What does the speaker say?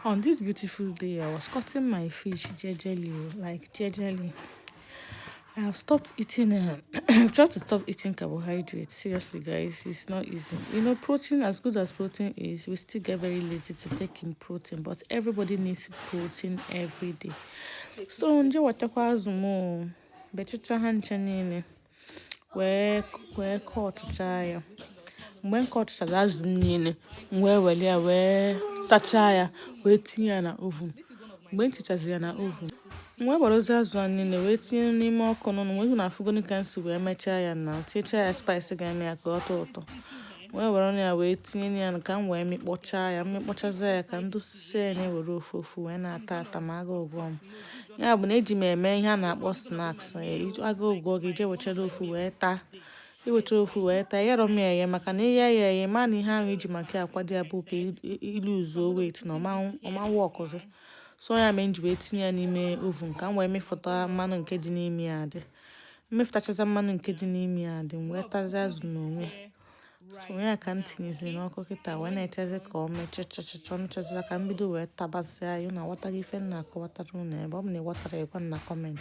On this beautiful day, I was cutting my fish jejely, oh, like jejely. I have stopped eating, I've tried to stop eating carbohydrates. Seriously, guys, it's not easy. Protein, as good as protein is, we still get very lazy to take in protein, but everybody needs protein every day. So, nje wetakwa azụ m o, bechacha ha ncha niile, wee kọtụchaa ya. Mgbe m kọtụchara azụ m niile, m wee were ya wee sachaa ya, wee tinye ya na oven. Mgbe m tichaziri ya na oven, m wee werezie azụ ahụ niile wee tinye n'ime ọkụ nụnụ. Wee hụ na afụgonu ka m si wee mechaa ya na tinyechaa ya spice ga-eme ya ka ọ tọọ ụtọ. Wee were ya wee tinye ya ka m wee mịkpọchaa ya, mmịkpọchazie ya, ka m dosisie ya, na-ewere ofu ofu wee na-ata ata ma agụụ gụọ m. Ya bụ na eji m eme ihe a na-akpọ snacks. Agụụ gụọ gị, jee wechere ofu wee taa. Iwechara ofu wee taa, eyerọ m ya eye, maka na ighe ya eye, ma na ihe ahụ iji maka ya akwado ya bụ ka iluzuo weight na ọma wọkụzi. So ya mere m ji wee tinye ya n'ime oven ka m wee mịfụta mmanụ nke dị n'ime ya. Adị mmịfụtachaza mmanụ nke dị n'ime ya adị, m wee tazie azụ n'onwe ya. So ya ka m tinyeziri n'ọkụ kịta, wee na-echezi ka ọ mechachacha. Ọ mechazie, ka m bido wee tabazịa ya. Unu aghọtago ife m na-akọwatara unu? Ebe ọ bụ na ị ghọtara ya, gwa m na comment.